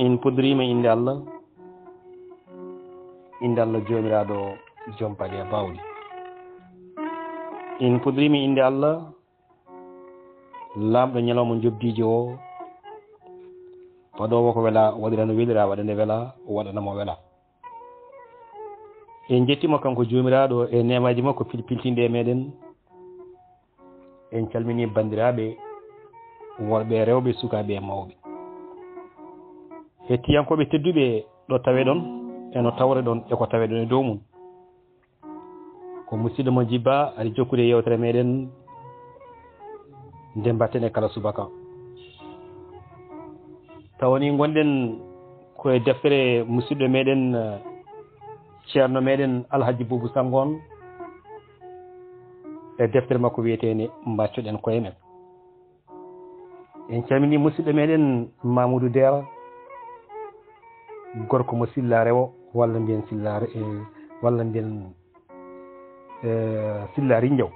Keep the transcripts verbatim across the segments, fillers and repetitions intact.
In pudrima inde Allah, inde Allah joomiraaɗo joom baɗe bawɗi. In pudrima inde Allah, laamɗo ñalawma jobdiijo o, waɗoowo ko wela, waɗira no welira, waɗa nde wela, waɗana mo wela. En njettiima kanko joomiraaɗo e neemaaji makko pilpiltinɗi e meɗen. En calminii banndiraaɓe worɓe e rewɓe, sukaaɓe e mawɓe. Hettiyankooɓe tedduɓe, ɗo taweɗon e no tawreɗon e ko taweɗon e dow mum. Ko musiɗɗo mo jibba ari jokkude yewtere meɗen nde mbatten e kala subaka. Tawa ni ngonɗen ko e deftere musiɗɗo meɗen, eh, ceerno meɗen Alhaji Bubu Sango on, e deftere makko wiyeteende Mbaccoɗen Koye Men. En calmini musiɗɗo meɗen Mamoudou Dera, gorko mo Silla Rewo, walla mbiyen Silla Re-, eh, walla mbiyen, eh, Silla Rinjaw.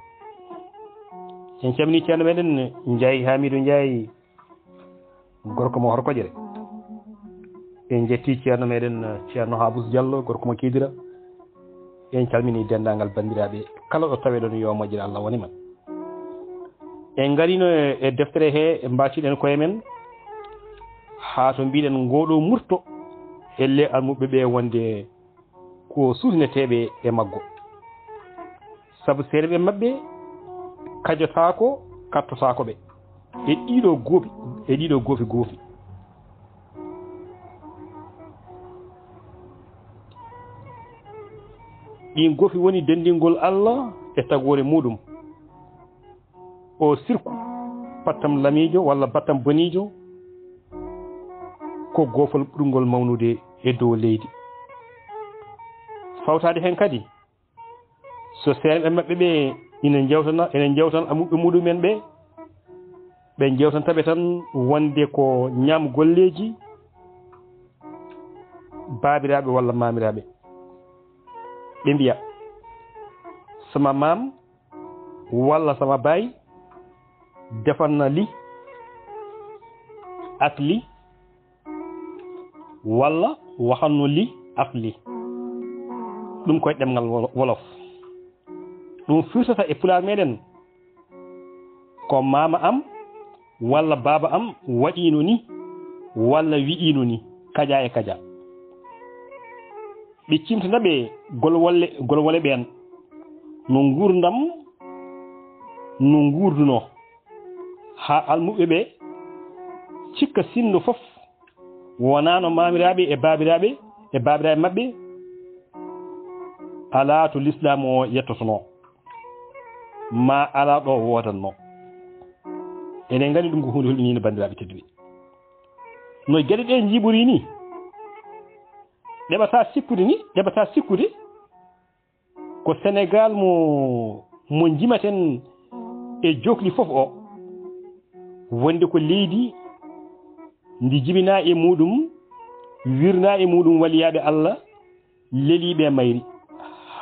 En calmini ceerno meɗen Ndiaye Hamidou Ndiaye, gorko mo Horkojere. En jetti ceerno meɗen, eh, ceerno Habous Diallo, gorko mo Kidira. En calmini denndaangal banndiraaɓe kala ɗo taweɗon, yo moƴƴere Allah wone men. En ngarino e, e deftere he, e mbaccuɗen koye men, haa to mbiɗen ngoɗo murto e le almuɓɓe ɓe wonde ko suusineteeɓe e maggo. Sabu seeɗa ɓe maɓɓe kajotaako, kattotaako ɓe. E ɗiɗo goopi, e ɗiɗo goopi goopi. Ɗin goopi woni denndingol Allah e tagoore muɗum. O sirku, pattam lamiijo walla battam boniijo, ko goofol ɓurngol mawnude e dow leydi. Fawtaade heen kadi, so seeɗa ɓe maɓɓe ɓe ina njewtana, ina njewtana almuɓɓe muɗumen ɓe, ɓe njewtanta ɓe tan wonde ko ñaam golleeji baabiraaɓe walla maamiraaɓe. Ɓe mbiya, "Sama maam walla sama baay defanna li ak li, walla waxanno li ak li." Ɗum koye ɗemngal wolo-, wolof. Ɗum firtata e pulaar meɗen ko, "Maama am walla baaba am waɗiino ni, walla wi'iino ni, kaja e kaja." Ɓe cimtana ɓe golwole, golwole ɓeen no nguurndam, no nguurdunoo, haa almuɓɓe ɓe cikka sinndo fof wonano maamiraaɓe e baabiraaɓe, e baabiraaɓe maɓɓe, alaa to lislaam o yettotonoo, maa alaa ɗo woodatnoo. Eɗen nganndi ɗum ko huunde hulɓiniinde, banndiraaɓe tedduɓe. No geɗe ɗe njiiɓori ni, ɗeɓataa sikkude ni, ɗeɓataa sikkude ko Senegaal mo, mo njimaten e jookli fof o, wonde ko leydi ndi jibinaa e muɗum, wirnaa e muɗum waliyaaɓe Allah, leliiɓe e mayri,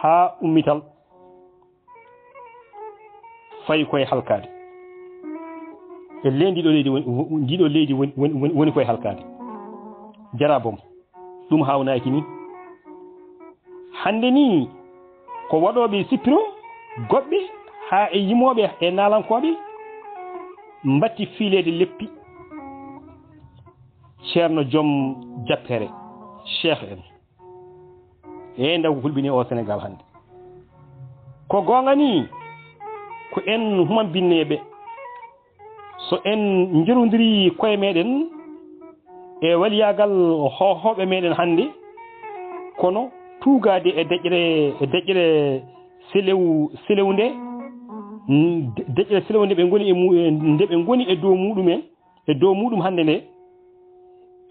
haa ummital fayi koye halkaade. E le ndiɗo leydi woni, ndiɗo leydi woni, woni, woni, woni koye halkaade. Jarabom. Ɗum haawnaaki ni. Hannde ni, ko waɗooɓe sippiro goɓɓe haa e yimooɓe e naalankooɓe mbatti fiileede leppi Ceerno joom jappere, Cheikh en. E ndaw ko hulɓini o Senegaal hannde. Ko goonga ni, ko en human binneeɓe. So en njorondirii koye meɗen e waliyaagal hoohooɓe meɗen hannde, kono tuugaade e deƴƴere, e deƴƴere selew, selew nde, de-, deƴƴere selew nde ɓe ngoni e mu-, e nde ɓe ngoni e dow muɗum en, e dow muɗum hannde nde,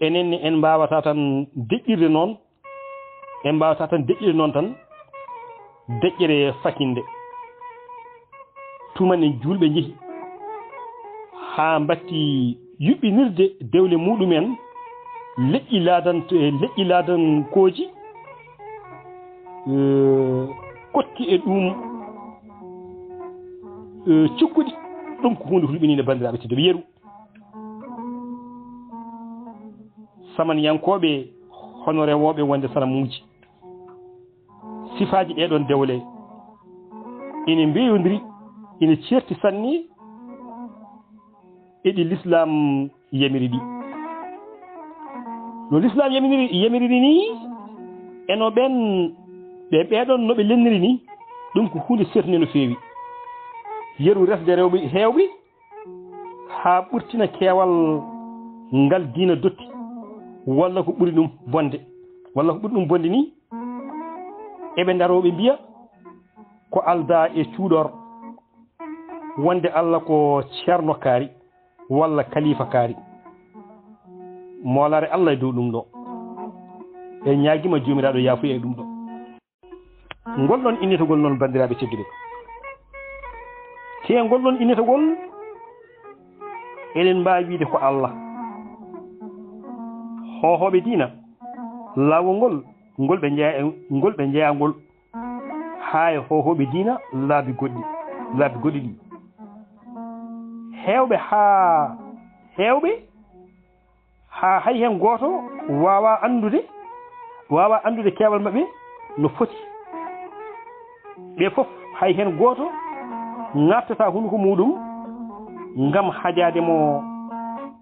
enen ne en mbaawata tan deƴƴirde noon, en mbaawata tan deƴƴirde noon tan, deƴƴere fakinde. Tuma nde juulɓe njehi haa mbatti yuɓɓinirde dewle muɗum en, leƴƴi laadan-, leƴƴi laadankooji, eh, kotti e ɗum, eh, cukkuɗi. Ɗum ko huunde hulɓiniinde, banndiraaɓe tedduɓe, yeru. Samanyankooɓe hono rewooɓe wonde sanamuuji. Sifaaji ɗee ɗoon dewle ina mbeyondiri, ina ceerti sanne e ɗi lislaam yamiri ɗi. No lislaam yamiri, yamiriri nii, e no ɓeen, ɓe ɓee ɗoon no ɓe lelniri nii, ɗum ko huunde seertunde no feewi. Yeru resde rewɓe heewɓe, haa ɓurtina keewal ngal diina dotti, walla ko ɓuri ɗum bonde, walla ko ɓuri ɗum bonde nii, eɓe ndaroo ɓe mbiya ko aldaa e cuuɗor, wonde Alla ko ceerno kaari, walla kalifa kaari. Moolaare Alla e dow ɗum ɗo. En ñaagiima Joomiraaɗo yaafuya e ɗum ɗo. Ngol ɗon innitagol noon, banndiraaɓe tedduɓe, te ngol ɗon innitagol, eɗen mbaawi wiide ko Alla. Hoohooɓe diina, laawol ngol, ngol ɓe njeya, ngol ɓe njeya ngol, haa e hoohooɓe diina laabi goɗɗi, laabi goɗɗi ɗi. Heewɓe haa, heewɓe haa hay heen gooto waawaa anndude, waawaa anndude keewal maɓɓe no foti. Ɓe fof, hay heen gooto ŋaattataa hunuko muuɗum ngam hajaade mo,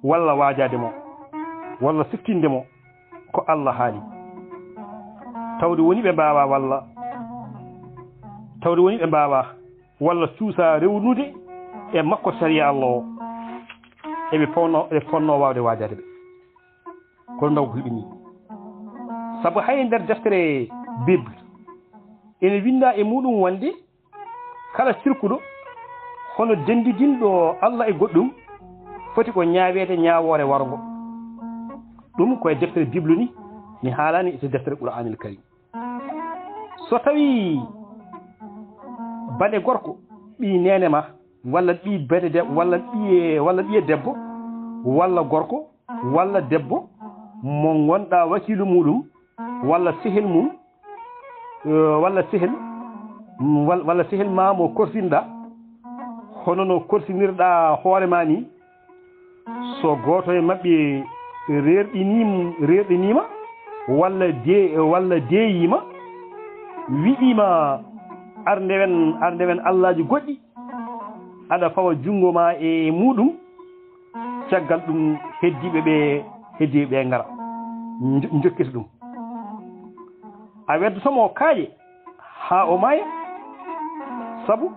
walla waajaade mo, walla siftinde mo ko Alla haali. Tawde woni ɓe mbaawaa, walla tawde woni ɓe mbaawaa, walla cuusa rewnude e makko sariya Alla o, eɓe fotnoo, eɓe fotnoo waawde waajaade ɓe. Kono ndaw ko heɓi nii. Sabu hay nder deftere Bible ene winndaa e muuɗum wonde kala sirkuɗo hono denndidinɗo Alla e goɗɗum foti ko ñaaweede ñaawoore warngo. Ɗum ko e deftere Bible ni, mi haalaani e deftere Qur'aanil Karim. So tawii bane gorko, ɓii neene ma, walla ɓii bete debbo, walla ɓiye, walla ɓiye debbo, walla gorko, walla debbo mo ngonɗaa wakiilu muuɗum, walla sehil mum, eh, walla sehil, mm, wal-, walla sehil ma mo korsinɗaa, hono no korsinirɗaa hoore ma ni, so gooto e maɓɓe reerɗinim-, reerɗiniima, walla de-, walla deeyiima, wi'iima, "Ar ndewen, ar ndewen allaaji goɗɗi," aɗa fawa junngo ma e muuɗum, caggal ɗum heddiiɓe ɓe, heddiiɓe ɓe ngara, njo-, njokkita ɗum. A weddoto mo kaaƴe haa o maaya, sabu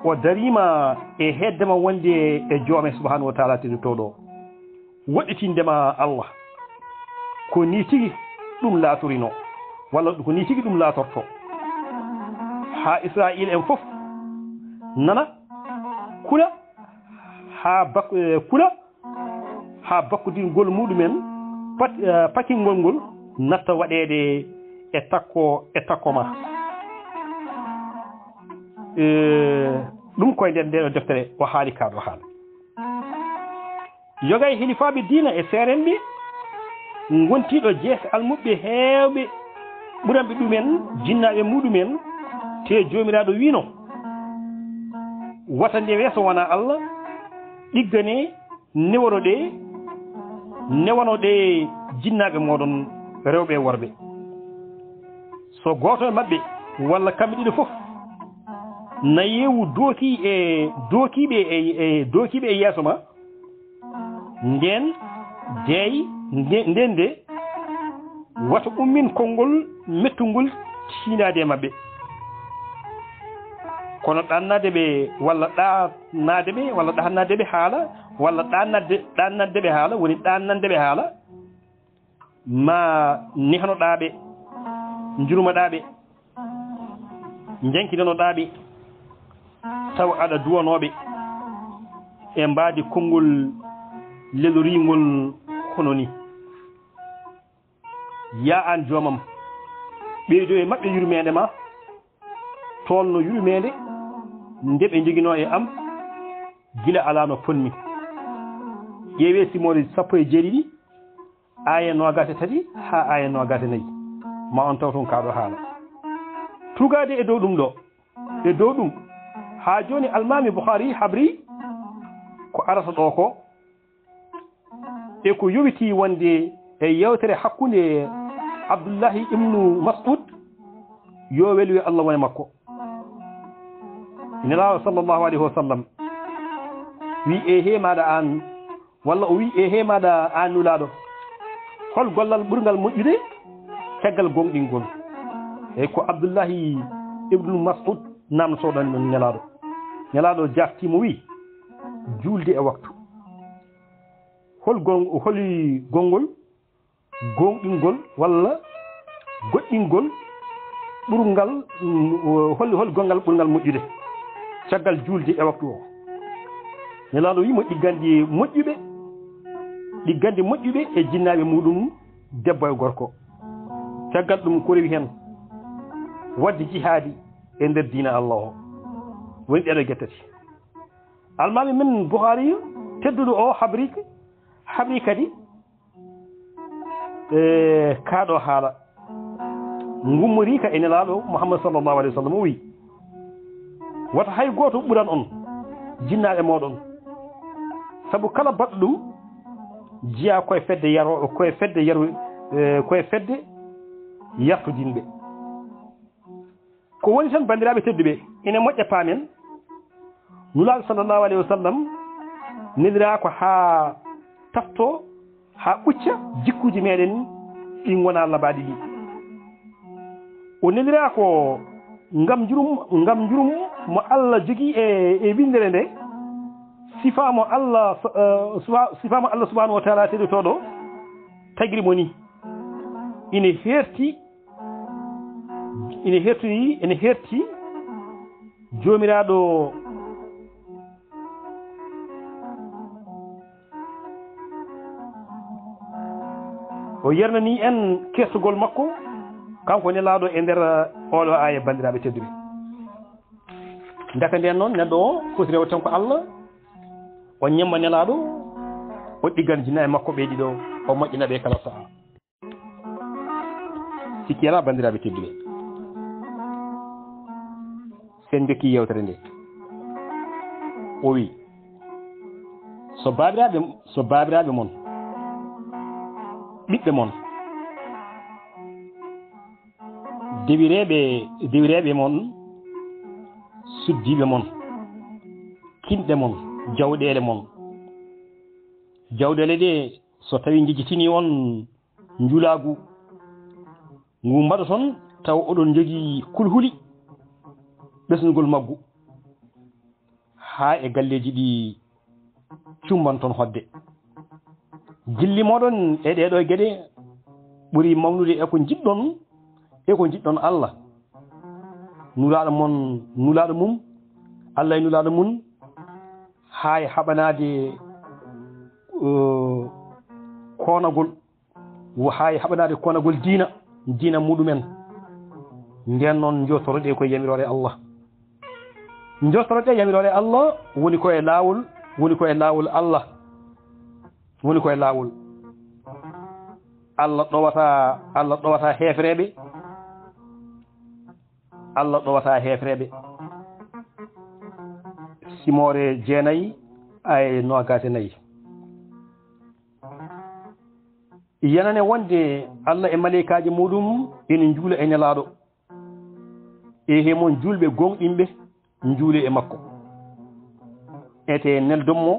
o dariima e heedde ma wonde e Joome subhaanahu wa taala teddotooɗo o, woɗɗitinde ma Alla. Ko nii tigi ɗum laatorino, walla ko nii tigi ɗum laatorto. Haa Israayiila en fof nana, kula, haa bak-, eh, kula, haa bakkodingol muuɗum en, pat-, eh, pakingol ngol natta waɗeede e takko, e takko ma. Eh, ɗum koye nder ndee ɗoo deftere o haali kaa ɗoo haala. Yoga e hilifaaɓe diina e seerenɓe ngontiiɗo jeese almuɓɓe heewɓe ɓuranɓe ɗumen jinnaaɓe muɗumen, te Joomiraaɗo wiino, "Wata ndewe so wonaa Alla, ɗiggane, newano ɗe, newano ɗe jinnaaɓe mooɗon rewɓe e worɓe." So gooto e maɓɓe walla kamɓe ɗiɗo fof na yeewu dookii e, dookiiɓe e, e, dookiiɓe e yeeso ma, ndeen deey, nde-, ndeen de, wata ummin konngol mettungol tiindaade e maɓɓe. Kono ɗannaade ɓe, walla ɗaannaade ɓe, walla ɗaannaade ɓe haala, walla ɗaannaade, ɗaannaade ɓe haala, woni ɗaannande ɓe haala, ma nehnoɗaa ɓe, njurmoɗaa ɓe, njankidanoɗaa ɓe, tawa aɗa duwanoo ɓe e mbaadi konngol leloriingol hono nii. Yaa aan joomam, ɓeydo e maɓɓe yurmeende ma, toon no yurmeende nde ɓe njoginoo e am gila alaa no potmi. Ƴeewee Simoori sappo e jeeɗiɗi, aaya noogaas e tati haa aaya noogaas e nayi, ma on taw toon kaa ɗoo haala. Tugaade e dow ɗum ɗoo, e dow ɗum, haa jooni Almaami Bukhaari habri ko arata ɗoo ko, e ko yowitii wonde e yewtere hakkunde Abdullahi ibnu Mas'ud, yo welwi Allah wone makko. Nelaaɗo sallallahu alayhi wa sallam wi: "Ehe maɗa an," walla o wi: "Ehe maɗa an Nulaaɗo, hol gollal ɓurngal moƴƴude caggal gooŋɗingol?" Eyi, ko Abdullahi ibnu Mas'ud namnotooɗo Nelaaɗo. Nelaaɗo jaabtii mo wi: "Juulde e waktu. Hol gon-, holi gonngol gooŋɗingol walla goɗɗingol ɓurngal, mm, hol, hol gongal ɓurngal moƴƴude caggal juulde e waktu o?" Nelaaɗo wi'i mo: "Ɗigganɗe moƴƴuɓe, ɗigganɗe moƴƴuɓe e jinnaaɓe muɗum, debbo e gorko." Caggal ɗum, ko rewi heen waɗde jihaadi e nder diina Allah o. Woni ɗeɗo gettati. Almaami men Bukhari tedduɗo o habri, habri kadi e kaaɗo haala, ngummoriika e Nelaaɗo Muhammad sallallahu alayhi wa sallam, o wi: "Wata hay gooto ɓuran on jinnaaɓe mooɗon, sabu kala baɗɗo ɗum jeyaa koye fedde yarooɓe, koye fedde yaru-, e, koye fedde yartodinɓe." Ko woni tan, banndiraaɓe tedduɓe, ene moƴƴa paamen, Nulaaɗo sallallahu alayhi wa sallam neliraa ko haa taftoo, haa ɓucca jikkuuji meɗen ɗi ngonaa labaaɗi ɗi. O neliraa ko ngam njurum, ngam njurum mo Allah jogii e, e winndere nde, sifaa mo Allah, eh, suba-, sifaa mo Allah subhanahu wa taala teddotooɗo tagiri mo ni. Ine heerti Ine hertoyi, ene herti Joomiraaɗo, o yernanii en keertugol makko, kanko Nelaaɗo, e nder ooɗo aaya, banndiraaɓe tedduɓe. Ndaka ndeen noon, neɗɗo o foti rewde tan ko Allah, o ñemma Nelaaɗo, o ɗiggan jinnaaɓe makko ɓe ɗiɗo, o moƴƴina ɓe kala sahaa. Sikki alaa, banndiraaɓe tedduɓe, so en njokki yeewtere nde, o wi: "So baabiraaɓe, so baabiraaɓe mon, ɓiɓɓe mon, dewireeɓe, dewireeɓe mon, suddiiɓe mon, kinɗe mon, jawɗeele mon, jawɗeele ɗe, so tawii njejjitinii on njulaagu ngu mbaɗoton, tawa oɗon njogii kulhuli ɓesnugol maggu, haa e galleeji ɗi cumbanton hoɗde. Jilli mooɗon e ɗeeɗo geɗe ɓuri mawnude e ko njiɗɗon, e ko njiɗɗon Allah, Nulaaɗo mon, Nulaaɗo mum, Allah e Nulaaɗo mum, haa e haɓanaade, eh, koonagol." Wo haa e haɓanaade koonagol diina, diina muɗumen. Ndeen noon, njoottoroɗe ko e yamiroore Allah. Njoottoroɗe yamiroore Allah, woni ko e laawol, woni ko e laawol Allah. Woni ko e laawol. Allah ɗowata, Allah ɗowata heefereeɓe. Allah ɗowata heefereeɓe. Simoore jeenayi, aaya noogaas e nayi. Yanane wonde Allah e maleykaaji muɗum ene njuula e Nelaaɗo. Ehe mon juulɓe gooŋɗinɓe, njuule e makko. Ete neldon mo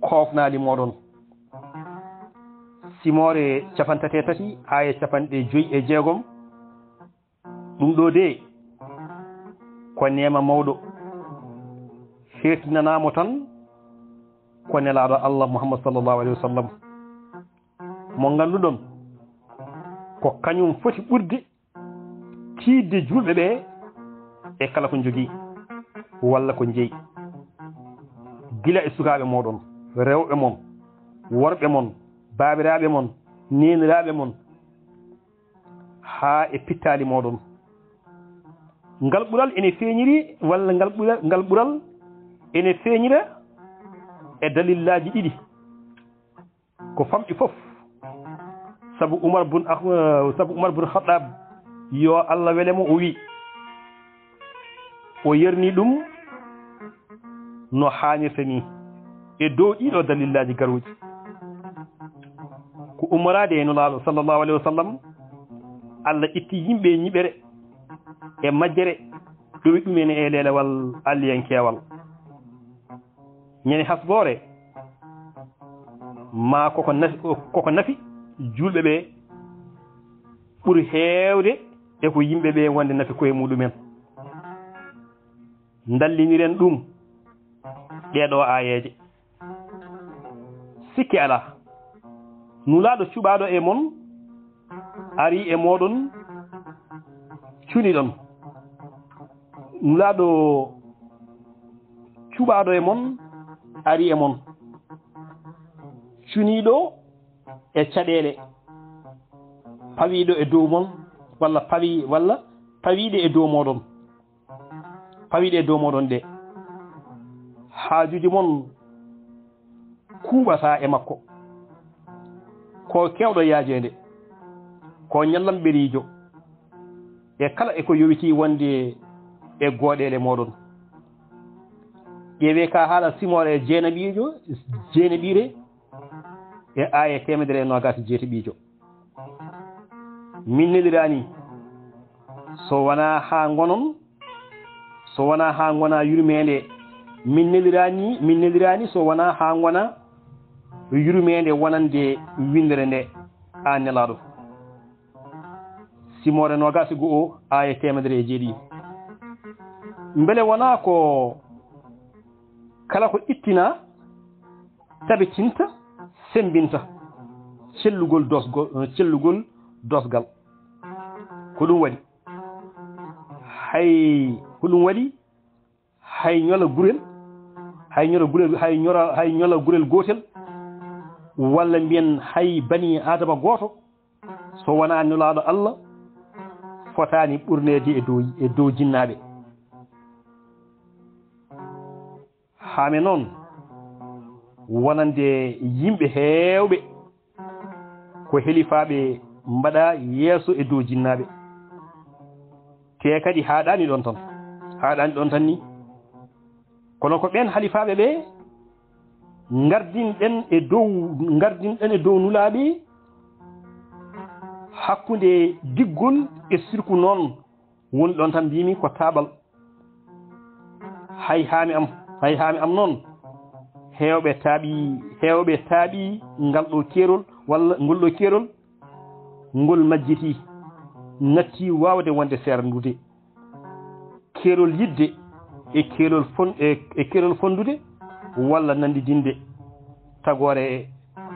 koofnaali mooɗon. Simoore capanɗe tati e tati, aaya capanɗe joy e jeegom. Ɗum ɗo de, ko neema mawɗo. Heertinanaa mo tan ko Nelaaɗo Allah Muhammad sallallahu alayhi wa sallam, mo ngannduɗon ko kañum foti ɓurde tiiɗde juulɓe ɓe e kala ko njogii walla ko njeyi, gila e sukaaɓe mooɗon, rewɓe mon, worɓe mon, baabiraaɓe mon, neeniraaɓe mon, haa e pittaali mooɗon. Ngal ɓural ene feeñiri, walla ngal ɓural, ngal ɓural ene feeñira e dalillaaji ɗiɗi. Ko famɗi fof. Sabu Umar bun Ah-, sabu Umar bun Khattab, yo Allah wele mo, o wi, o yerni ɗum no haanirta ni, e dow ɗiɗo dalillaaji garooji. Ko ummoraade e Nulaaɗo sallallahu alayhi wa sallam, Allah itti yimɓe e ñiɓere e majjere, ɗowi ɗumen e leelewal alliyankeewal. Ñande hasboore, ma koko nafi, koko nafi juulɓe ɓe ɓuri heewde e ko yimɓe ɓe wonde nafi koye muɗumen. Ndalliniren ɗum ɗee ɗoo aayeeje. Sikke alaa, Nulaaɗo cuɓaaɗo e mon arii e mooɗon, cuniɗon. Nulaaɗo cuɓaaɗo e mon arii e mon, cuniiɗo e caɗeele, pawiiɗo e dow mon, walla pawi-, walla pawiiɗe e dow mooɗon. Pawiiɗe e dow mooɗon ɗe, haajuuji mon kuuɓataa e makko. Ko keewɗo yaajeende, ko ñallamɓeriijo e kala e ko yowitii wonde e gooɗeele mooɗon. Ƴeewee ka haala simoore jeenaɓiijo, jeenaɓiire e aaya teemedere e noogaas e jeetaɓiijo. Min neliraani so wonaa haa ngonon, so wonaa haa ngona yurmeende. Min neliraani, min neliraani so wonaa haa ngona yurmeende wonande winndere nde, aan nelaaɗo. Simoore noogaas e go'o, aaya teemedere e jeeɗiɗi. Mbele wonaa ko kala ko ittinaa tabitinta, semmbinta cellugol dosgo-, cellugol dosgal. Ko ɗum waɗi hay, ko ɗum waɗi hay ñola gurel, hay ñola gurel, hay ñora-, hay ñola gurel gootel, walla mbiyen hay bani Aadama gooto, so wonaa Nulaaɗo Allah, fotaani ɓurneede e dow, e dow jinnaaɓe. Haame noon, wonande yimɓe heewɓe ko helifaaɓe mbaɗa yeeso e dow jinnaaɓe. Te kadi haaɗaani ɗoon tan, haaɗaani ɗoon tan ni. Kono ko ɓeen halifaaɓe ɓe ngardinɗen e dow, ngardinɗen e dow nulaaɓe hakkunde giggol e sirku noon woni ɗoon tan mbiymi ko taaɓal. Hay haami am, hay haami am noon, heewɓe taaɓi, heewɓe taaɓi ngal ɗo keerol walla ngol ɗo keerol, ngol majjitii, nattii waawde wonde seerndude. Keerol yiɗde e keerol fon-, e, e keerol fonndude walla nanndidinde tagoore,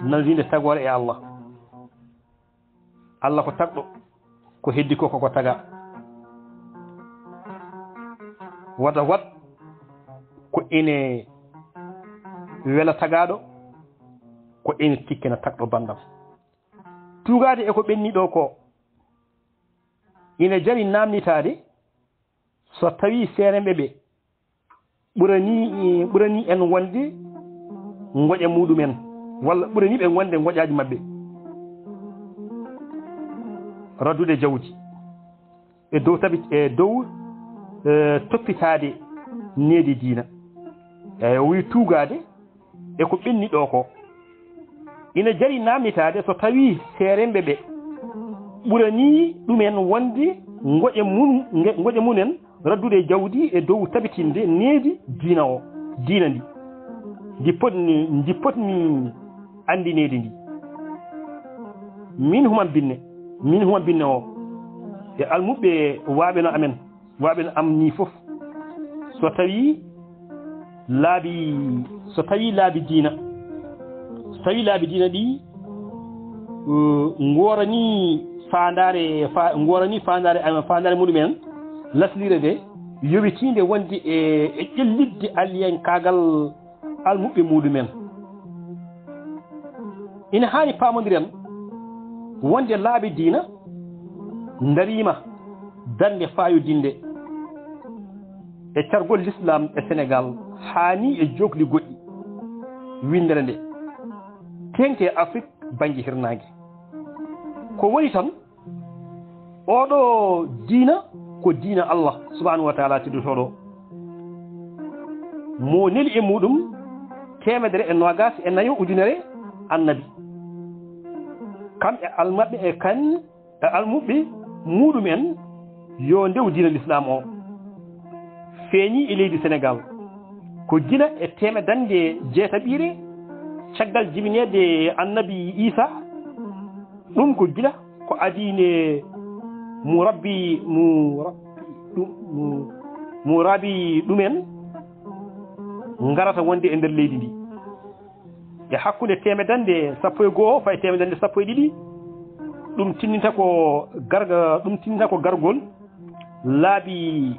nanndidinde tagoore e Allah. Allah ko tagɗo, ko heddi ko, koko taga. Wata wat ko ene wela tagaaɗo, ko ene tikkina tagɗo banndam. Tuugaade e ko ɓenni ɗo ko, ina jari naamnitaade, so tawii seeremɓe ɓe ɓuranii, ɓuranii en wonde ngoƴa muɗumen, walla ɓuranii ɓe wonde ngoƴaaji maɓɓe. Raddude jawdi e dow tabi-, e dow, eh, toppitaade needi diina. Eey, o wiyi tuugaade e ko ɓenni ɗo ko. Ina jari naamnitaade so tawii seeremɓe ɓe ɓuranii ɗumen wonde ngoƴa mun, nge-, ngoƴa mumen raddude jawdi e dow tabitinde needi diina o, diina ndi. Ndi potni, ndi potni anndineede ndi. Min human binne, min human binne o, e almuɓɓe waaɓe no amen. Waaɓe no am nii fof, so tawii laabi, so tawii laabi diina, so tawii laabi diina ɗi, uh, ngooranii faandaare, fa-, ngooranii faandaare, uh, faandaare muɗumen, laslire nde, yowitiinde wonde e, e ƴellitde alliyankaagal almuɓɓe muɗumen. Ina haani paamondiren wonde laabi diina ndariima darnde faayodinde e cargol Lislaam e Senegaal, haa nii e jookli goɗɗi winndere nde, teeŋti e Afrik bannge hirnaange. Ko woni tan, oɗo diina ko diina Allah subhanahu wa taala teddotooɗo, mo neli e muɗum teemedere e noogaas e nayo ujunere annabi. kam e almaɓɓe e kan e almuɓɓe muɗum en yo ndew diina l'islam o feeñi e leydi Senegal ko gila e teemedannde jeetaɓiire caggal jibineede annabi Isa. Ɗum ko gila ko adii nde mo Rabbi mo Rabbi ɗum mo mo Rabbi ɗumen ngarata wonde e nder leydi ndi. E hakkunde teemedannde sappo e goo fayi teemedannde sappo e ɗiɗi, ɗum tinninta ko garga ɗum tinninta ko gargol laabi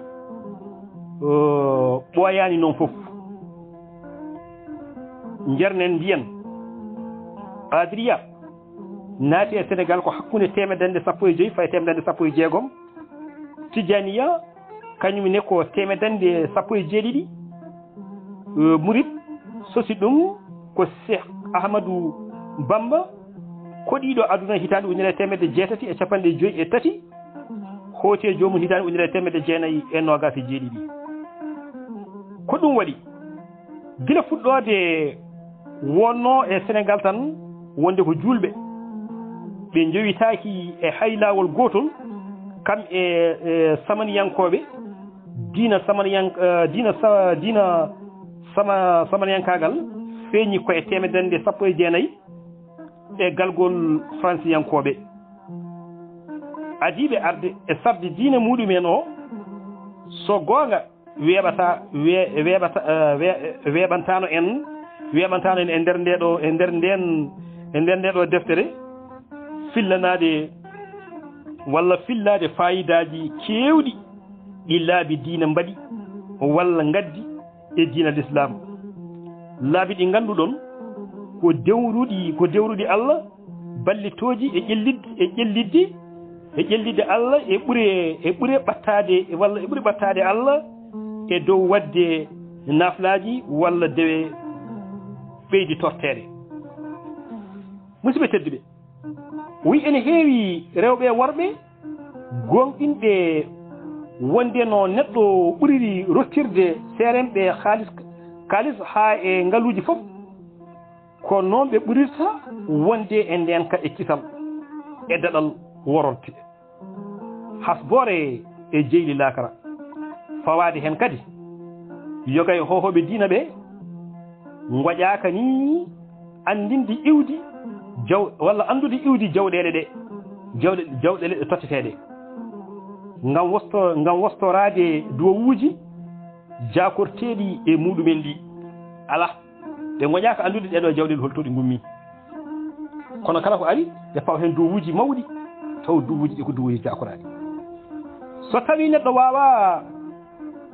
ɓooyaani noon fof. Njarnen mbiyen Qadiriya naati e Senegal ko hakkunde teemedannde sappo e joyi fayi teemedannde sappo e jeegom. Tijaniya kañum ne ko teemedannde sappo e jeeɗiɗi. Murit sosi ɗum ko Cheikh Ahmadou Bamba koɗiiɗo aduna hitaande ujunere e teemedde jeetati e capanɗe joyi e tati, hooti e joomum hitaande ujunere e teemedde jeenayi e noogaas e jeeɗiɗi. Ko ɗum waɗi gila fuɗɗoode wonnoo e Senegal tan wonde ko juulɓe, ɓe njowitaaki e hay laawol gootol, kam e e samaniyankooɓe. Diina samaniyank diina sa diina sama samaniyankaagal feeñi ko e teemedannde sappo e jeenayi e galgol faransiyankooɓe. Adiiɓe arde e sarde diine muɗum en o, so goonga weeɓata weeɓata weeɓantaano en weeɓantaano en e nder ndeeɗo e nder ndeen e nder ndeeɗo deftere fillanaade walla fillaade faayidaaji keewɗi ɗi laabi diina mbaɗi walla ngaddi e diina lislaam. Laabi ɗi ngannduɗon ko dewruɗi ko dewruɗi Allah ballitooji e ƴellidde e ƴellidde e ƴellidde Allah e ɓure e ɓure ɓattaade walla e ɓure ɓattaade Allah e dow waɗde naflaaji walla dewe ɓeydi torteede. Musidɓe tedduɓe, wi ene heewi rewɓe e worɓe gooŋɗinɓe wonde no neɗɗo ɓuriri rottirde seerenɓe kaalis kaalis haa e ngaluuji fof. Ko noon ɓe ɓurirta wonde e ndeenka e kisal e daɗal wororte hasboore e jeyli laakara. Fawaade heen kadi yoga e hohooɓe diina ɓe ngoƴaaka ni anndinde iwdi jaw walla anndude iwdi jawɗeele ɗe jawɗe jawɗeele ɗe totteteeɗe ngam wosto ngam wostoraade duwawuuji jaakorteeɗi e muɗumen ɗi alaa. Ɓe ngoƴaaka anndude ɗeeɗoo jawɗeele hol to ɗi ngummii. Kono kala ko ari ɓe pawa heen duwawuuji mawɗi taw duwawuuji ɗi ko duwawuuji jaakoraaɗi. So tawii neɗɗo waawaa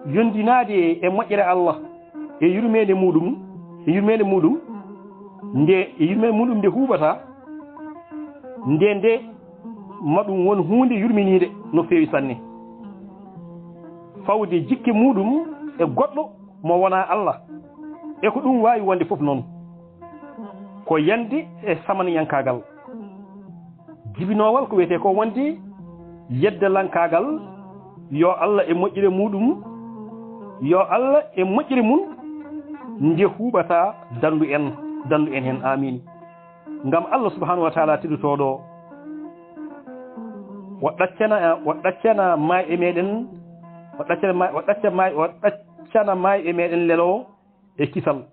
yondinaade e moƴƴere Allah e yurmeende muɗum e yurmeende muɗum nde e yurmeende muɗum nde huuɓata nde nde ma ɗum won huunde yurminiinde no feewi sanne. Fawde jikke muɗum e goɗɗo mo wonaa Allah e ko ɗum waawi wonde fof noon ko yande e samaniyankaagal. Jibinoowal ko wiyetee ko wonde yeddalankaagal. Yo Allah e moƴƴere muɗum yo Allah e moƴƴere mum nde huuɓata danndu en danndu en heen aamiin. Ngam Allah subhanahu wa taala teddotooɗo o ɗaccana o ɗaccana maayɓe meɗen o ɗaccana maay o ɗacca maay o ɗaccana maayɓe meɗen lelo e kisal.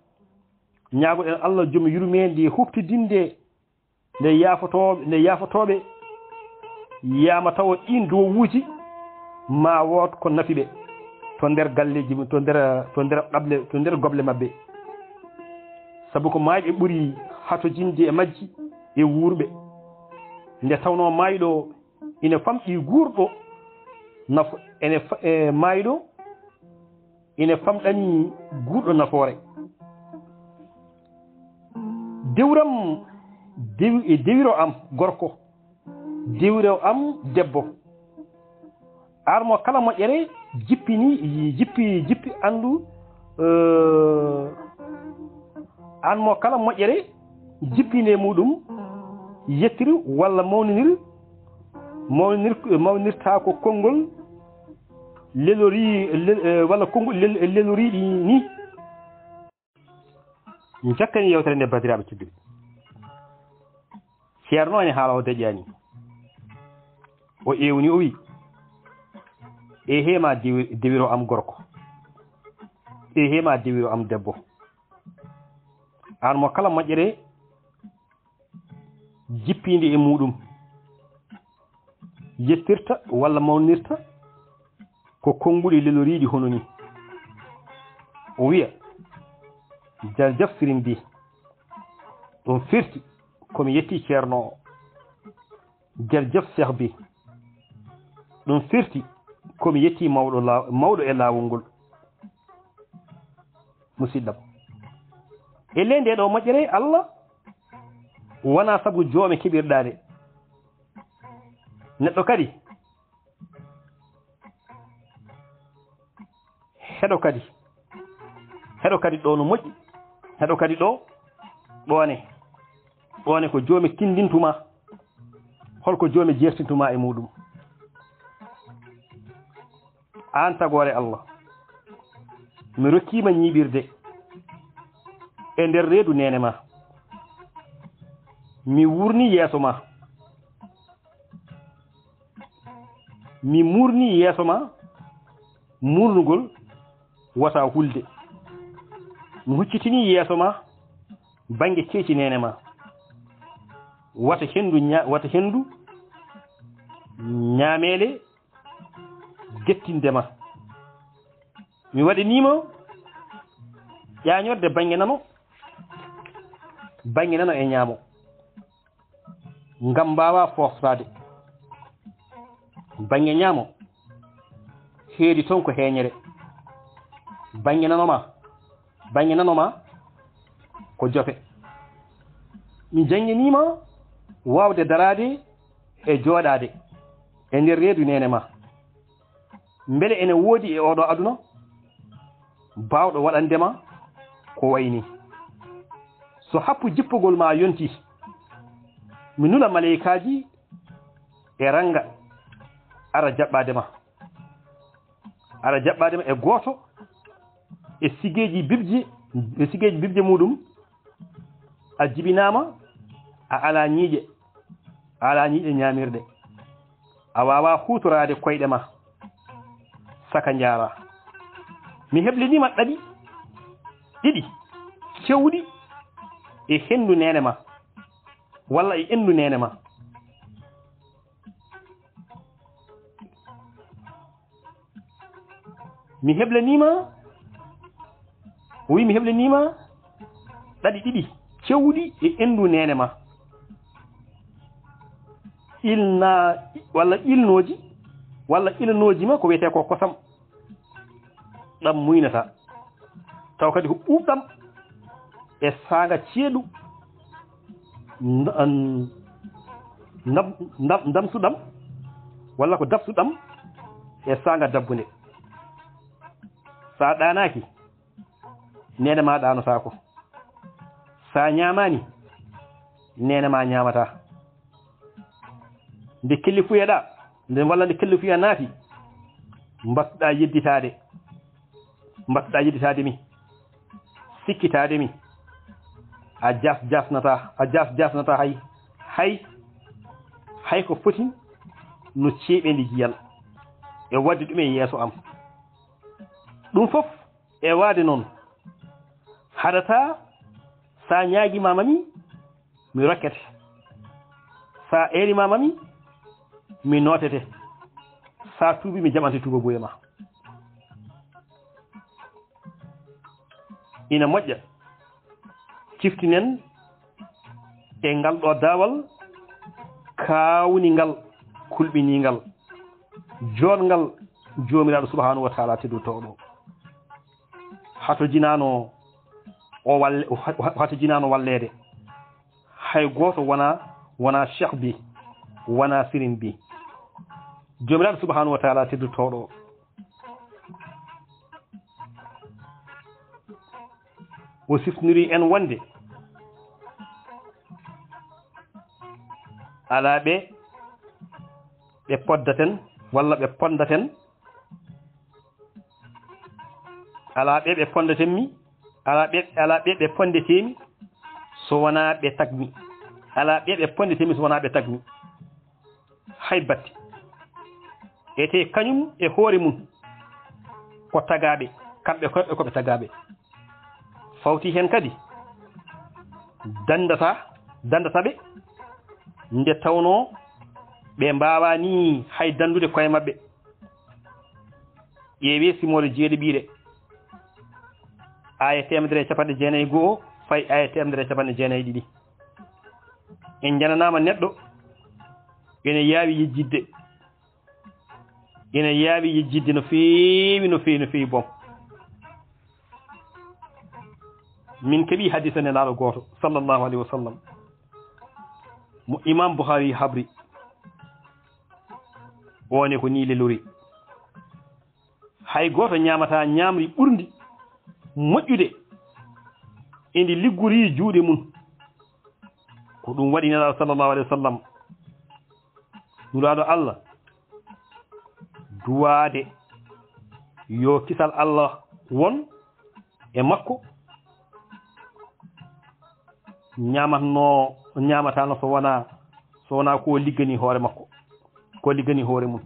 Ñaagoɗen Allah joom yurmeende huftidinde nde yaafotooɓe nde yaafotooɓe yiyama tawa ɗin duwawuuji ma wood ko nafi ɓe to nder galleeji to nder to nder ɗable to nder goble maɓɓe. Sabu ko maayɓe ɓuri hatojinde e majji e wuurɓe. Nde tawnoo maayɗo ina famɗi guurɗo nafo ene fa- e maayɗo ina famɗani guurɗo nafoore. Dewram dewi e dewiro am gorko dewiro am debbo. Armo kala moƴƴere jippini jippi jippi anndu an mo kala moƴƴere jippinde muɗum yettir walla mawninir mawnir mawnirta ko konngol lelori walla konngol leloriɗi ni. Min cakkani yewtere nde, bandiraɓe tedduɓe. Ceerno ene haala o deƴƴaani. O ewni o wi, "Eehee ma dewi-, dewiro am gorko. Eehee ma dewiro am debbo." Aan mo kala moƴƴere jippiinde e muuɗum yettirta walla mawnirta ko konnguɗi leloriiɗi hono nii. O wiya, "Jarjaf Sirim Bi." Ɗum firti ko mi yettii Ceerno o. Jarjaf Seex Bi. Ɗum firti ko mi yettii mawɗo laa-, mawɗo e laawol ngol. Musidɗam. E ley ndee ɗoo moƴƴere Allah wonaa sabu joome keɓirɗaa ɗe. Neɗɗo kadi, heɗo kadi, heɗo kadi ɗo no moƴƴi, heɗo kadi ɗo, ɗoone, ɗoone ko joome tindintuma, holko joome jertintuma e muuɗum. Aan tagoore Allah, mi rokkiima ñiiɓirde e nder reedu neene ma. Mi wuurni yeeso ma. Mi muurni yeeso ma muurnugol wata hulde. Mi huccitini yeeso ma bannge ceeci neene ma. Wata henndu ña-, wata henndu ñaameele gettinde ma. Mi waɗaniima ƴaañorde bannge nano, bannge nano e ñaamo, ngam mbaawaa fooftaade. Bannge ñaamo, heedi toon ko heeñere. Bannge nano ma, bannge nano ma ko jofe. Mi jannginiima waawde daraade e jooɗaade e nder reedu neene ma. Mbele ene woodi e oɗo aduna baawɗo waɗande ma ko wayi ni? So happu jippugol ma yonti, mi nula maleykaaji e ranga ara jaɓɓaade ma. Ara jaɓɓaade ma e gooto e sigeeji bibje, e sigeeji bibje muuɗum. A jibinaama, a alaa ñiiƴe, a alaa ñiiƴe ñaamirɗe. A waawaa huutoraade koyɗe ma, saka njaaraa. Mi hebliniima ɗaɗi ɗiɗi cewɗi e henndu neene ma, walla e enndu neene ma. Mi heblaniima, o wi, mi heblaniima ɗaɗi ɗiɗi cewɗi e enndu neene ma. Ilna, walla ilnooji, walla ilnooji ma ko wiyetee ko kosam. Ɗam muynata. Taw kadi ko ɓuuɓɗam e saanga ceeɗu, nda-, an-, ndam-, ndam-, ndamsuɗam, walla ko dafsuɗam e saanga dabbunde. So a ɗaanaaki, neene ma ɗaanotaako. So a ñaamaani, neene ma ñaamataa. Nde kellifuyeɗaa, nde walla nde kellifuya naati, mbattuɗaa yedditaade. Mbattuɗaa yedditaade mi, sikkitaade mi. A jaas jaasnataa, a jaas jaasnataa hay, hay, hay ko foti no ceeɓeende jiyal e waɗde ɗum e yeeso am. Ɗum fof e waade noon, haɗataa so a ñaagimaama mi, mi rokkete. So a eerimaama mi, mi nootete. So a tuubii, mi jaɓante tuubabuuya ma. Ina moƴƴa, ciftinen e ngal ɗo daawal kaawningal, kulɓiniingal, joɗngal Joomiraaɗo Subhaanahu wa Taala tedduɗo ɗo. Hato jinaano o walle-, hato jinaano walleede. Hay gooto wona, wona Cheikh bi, wona Sirin bi. Joomiraaɗo Subhaanahu wa Taala tedduɗo ɗo o sifniri en wonde alaa ɓe ɓe poddaten walla ɓe pondaten, alaa ɓe ɓe pondaten mi, alaa ɓe, alaa ɓe ɓe pondetee mi so wonaa ɓe tagmi. Alaa ɓeeɓe ponde temi so wonaa ɓe tagmi. Hay batte. Etee kañum e hoore mum ko tagaaɓe, kamɓe koyɓe ko ɓe tagaaɓe. Fawti heen kadi danndata, danndata ɓe nde tawnoo ɓe mbaawaa nii hay danndude koye maɓɓe. Ƴeewee simoore jeeɗiɓiire, aaya teemedere e capanɗe jeenayi e goo fayi aaya teemedere e capanɗe jeenayi e ɗiɗi. En njananaama neɗɗo ene yaawi yejjitde, ene yaawi yejjitde no feewi, no feewi, no feewi boom. Min keɓii hadiisa Nelaaɗo gooto, sallallahu alayhi wa sallam, mo Imaam Bukhari habri. O ne ko nii lelori. Hay gooto ñaamataa ñaamri ɓurndi moƴƴude e ndi liggorii juuɗe mum. Ko ɗum waɗi Nelaaɗo sallallahu alayhi wa sallam, Nulaaɗo Allah, duwaade yo kisal Allah won e makko, ñaamatno, ñaamataano so wonaa, so wonaa ko liggani hoore makko, ko liggani hoore mum.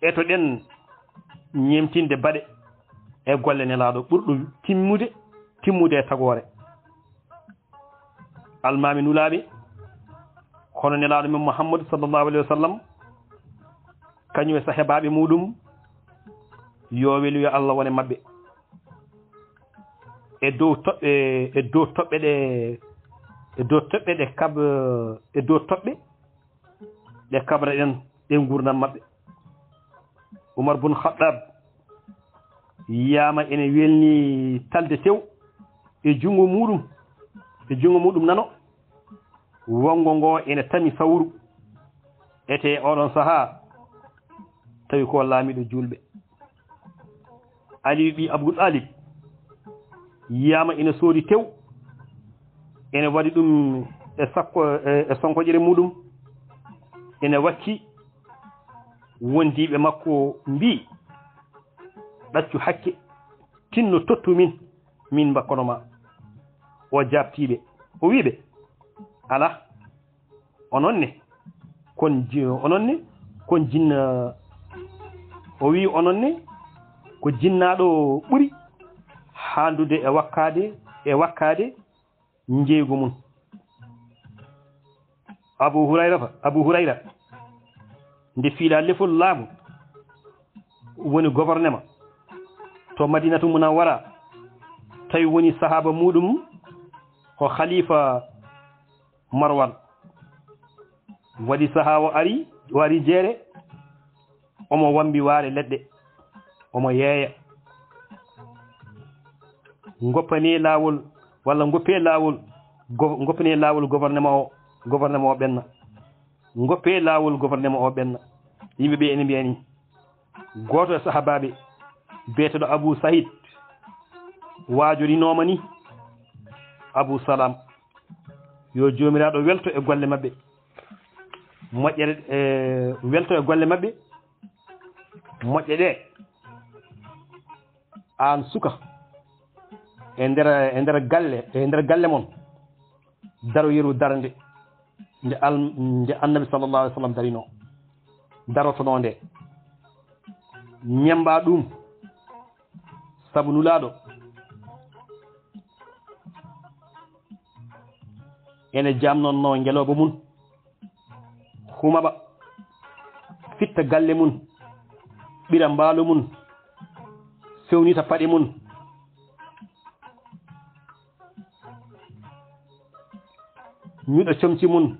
Etoɗen ñeemtinde baɗe e golle Nelaaɗo ɓurɗo timmude, timmude e tagoore. Almaami nulaaɓe, hono Nelaaɗo men Muhammadu sallallahu alayhi wa sallam, kañum e sahibaaɓe muɗum, yo welu yo Allah wone maɓɓe. E dow toɓɓe, e dow toɓɓe ɗe, e dow toɓɓe ɗe kab-, e dow toɓɓe ɗe kabra ɗen ɗe ngurndan maɓɓe. Umar bun Khattab yiyaama ene welni talde tew e junngo muɗum, e junngo muɗum nano, wonngo ngo ene tami sawru. Ete oɗon sahaa, tawi ko laamiiɗo juulɓe. Aliyu ɓii Abu Ɗaalib yiyaama ina soodi tew, ene waɗi ɗum e sakko, e, e sonkoƴere muɗum, ene wakki. Wondiiɓe makko mbii, "Ɗaccu hakke, tinno tottu min, min mbakkono ma." O jaabtii ɓe, o wii ɓe, "Alaa, onon ne, kon ji-, onon ne, kon jinna," o wii, "Onon ne, ko jinnaaɗo ɓuri haandude e wakkaade, e wakkaade njeeygu mum." Abu Hurayrata, Abu Hurayra, nde fiilaa lefol laamu, woni gouvernement to Madinatu Munawwara, tawi woni sahaaba muɗum ko Khalifa Marwan. Waɗi sahaa o ari, o ari jeere, omo wambi waare leɗɗe, omo yeeya. Ngoppane laawol, walla ngoppe laawol, go-, ngoppane laawol gouvernement o, gouvernement o ɓenna. Ngoppe laawol gouvernement o ɓenna. Yimɓe ɓe ene mbiya ni, gooto e sahabaaɓe biyeteeɗo Abu Sahid waajorinooma ni Abu Salam, yo Joomiraaɗo welto e golle maɓɓe. Moƴƴere, e, welto e golle maɓɓe. Moƴƴe ɗe, aan suka, e nder, e nder galle, e nder galle mon, daro yeru darnde nde al-, nde Annabi sallallahu alaihi wasallam darino, darotono nde. Ñemba ɗum, sabu Nulaaɗo ene jamnonno ngelooba mum, humaɓa, fitta galle mum, ɓira mbaalo mum, fewnita paɗe mum, ñuɗa comci mum,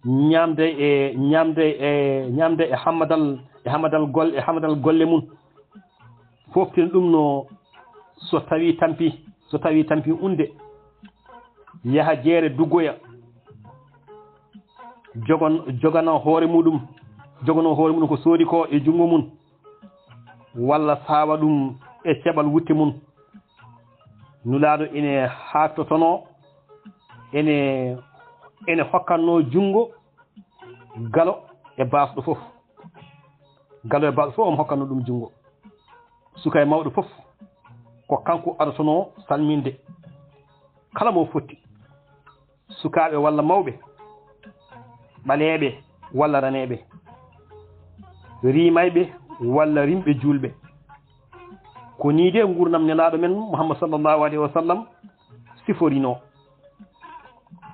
ñamde e, ñamde e, ñamde e hammadal, e hammadal gol-, e hammadal golle mum. Foftina ɗum no so tawi tampi, so tawi tampi unde, yaha jeere duggoya, jogon-, jogana hoore muɗum, jogano hoore muɗum ko soodi ko e junngo mum, walla saawa ɗum e ceɓal wutte mum. Nulaaɗo ene haaktotono, ene, ene hokkatno junngo galo e baasɗo fof. Galo e baasɗo fof omo hokkatno ɗum junngo. Suka e mawɗo fof ko kanko arotono salminde kala mo fotti. sukaaɓe walla mawɓe, ɓaleeɓe walla raneeɓe, rimayɓe walla rimɓe juulɓe. Ko nii de nguurndam Nelaaɗo men Muhammad sallallahu alayhi wa sallam siforinoo.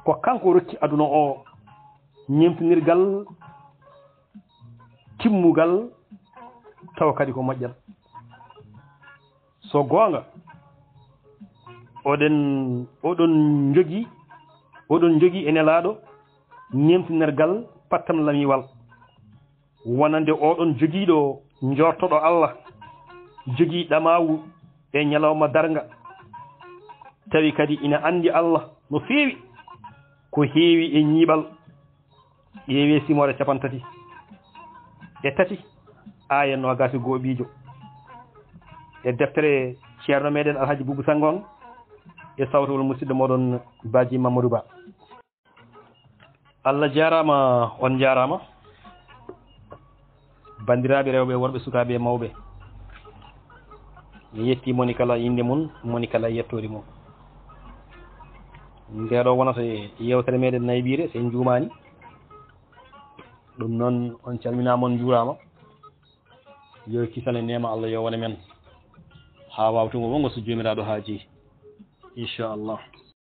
Ko kanko rokki aduna o ñemtinirgal, timmugal, tawa kadi ko moƴƴal. So goonga, oɗen, oɗon njogii, oɗon njogii e Nelaaɗo ñemtinirgal pattam lamiwal, wonande oɗon jogiiɗo njortoɗo Allah, jogii ɗamaawu e ñalawma darnga, tawi kadi ina anndi Allah no feewi, ko heewi e ñiiɓal. Ƴeewee simoore capantati e tati, aaya noogaas e gooɓiijo, e deftere Ceerno meɗen Alhaji Buubu Sanngo on, e sawtowol musidɗo moɗon Baaji Mamadou Ba. Allah jaaraama, on njaaraama. Banndiraaɓe rewɓe e worɓe, sukaaɓe e mawɓe, mi yetti moni kala innde mum, moni kala e yettoore mum. Ndee ɗoo wonata e yeewtere meɗen Nayɓiire, so en njuumaani. Ɗum noon, on calminaama, on njuuraama. Yo kisal e neema Allah yo wone men, haa waawtungo wongo so Joomiraaɗo haajii, inchallah.